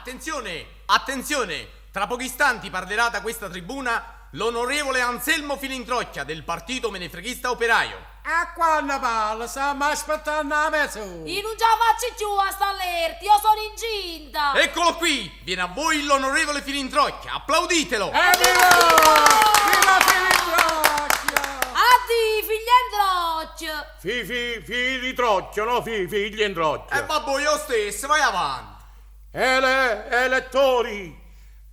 Attenzione, attenzione, tra pochi istanti parlerà da questa tribuna l'onorevole Anselmo Filintrocchia del partito menefreghista operaio. E quando parla, stiamo aspettando 'a mezz'ora. Io non ce la faccio più a sta allerta, io sono incinta. Eccolo qui, viene a voi l'onorevole Filintrocchia, applauditelo! Evviva! Viva Filintrocchia! Addio, figliendrocchia. Fi, fi, filitrocchio, no? Fi, figliendrocchio. E vabbè, io stesso, vai avanti. Ele, elettori,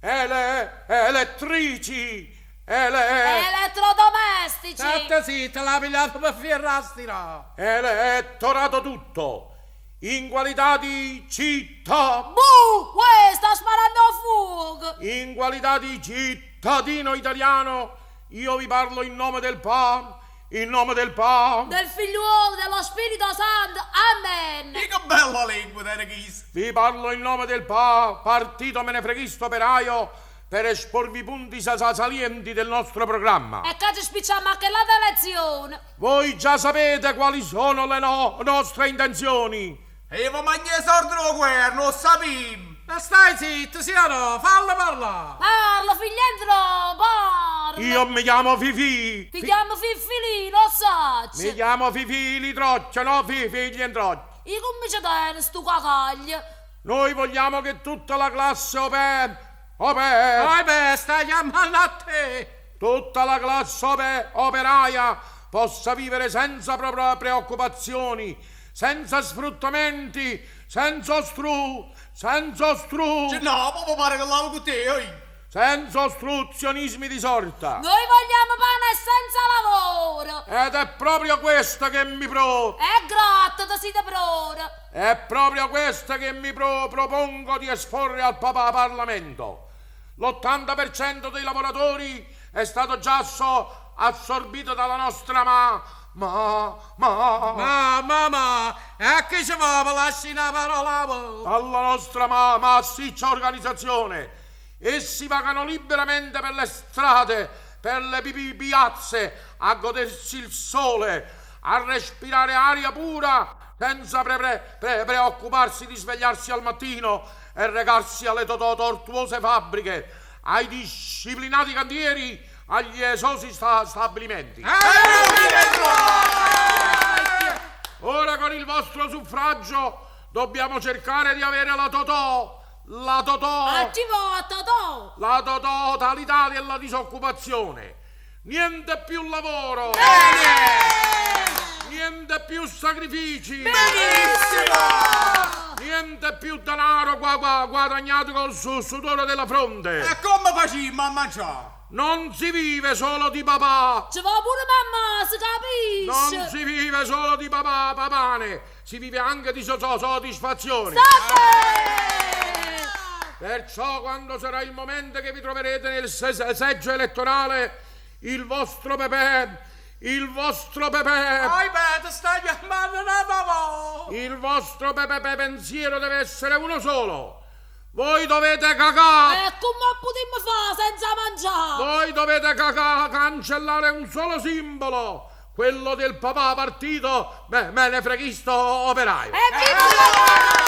ele, elettrici, ele, Elettrodomestici. State zitta, l'ha pigliato per Ferrastira. elettorato tutto, in qualità di città, Buh, uè, sta sparando a fuoco. in qualità di cittadino italiano, io vi parlo in nome del PAM, in nome del PAM, Del figliuolo dello Spirito Santo. Amen. Che bella lingua, Terechis. vi parlo in nome del PA, Partito Menefreghista Operaio, per esporvi i punti sa- sa- salienti del nostro programma. E che ci spicciamo anche la lezione. Voi già sapete quali sono le no- nostre intenzioni. E vi mangia i soldi della guerra, lo sapevo. Ma stai zitto, sì o no? Fallo parlare. Parla, figliendro, parla. Io mi chiamo Fifi. Ti chiamo Fiffilì, lo Mi so. chiamo Fifi Litroccia, no Fifi Glientroccia. Io come ci tieni sto cagaglio? Noi vogliamo che tutta la classe oper, oper, Vai beh, stai chiamando a te. tutta la classe ope- operaia possa vivere senza pro- preoccupazioni, senza sfruttamenti, senza stru, senza stru, Cioè, No, proprio pare che lavo con te, oi. senza ostruzionismi di sorta. Noi vogliamo pane senza lavoro. Ed è proprio questo che mi pro, E gratta, ti siete per ora. È proprio questa che mi pro- propongo di esporre al papà Parlamento. L'80% dei lavoratori è stato già so- assorbito dalla nostra ma... ma... ma... Ma, mamma, e che ci va per lasciare una parola a voi? dalla nostra ma- massiccia organizzazione. Essi vagano liberamente per le strade, per le pi- pi- piazze, a godersi il sole, a respirare aria pura, senza pre- pre- pre- preoccuparsi di svegliarsi al mattino e recarsi alle to- to- tortuose fabbriche, ai disciplinati cantieri, agli esosi sta- stabilimenti. Ora con il vostro suffragio dobbiamo cercare di avere la Totò, la Totò, A chi va, Totò? la totalità della disoccupazione. Niente più lavoro. Niente più sacrifici. Benissimo! Niente più denaro gua- gua- guadagnato col su- sudore della fronte. E come facciamo a mangiare? Non si vive solo di papà. Ci va pure mamma, si capisce. Non si vive solo di papà, papane, si vive anche di so- so- soddisfazioni. State! Perciò quando sarà il momento che vi troverete nel se- se- seggio elettorale, il vostro Pepe, il vostro Pepe, Vai beh, ti stai chiamando una parola. il vostro Pepe pe- pensiero deve essere uno solo. Voi dovete cacà, E come potremmo fare senza mangiare? voi dovete cacà, cancellare un solo simbolo, quello del papà partito me, menefreghista operaio. E viva la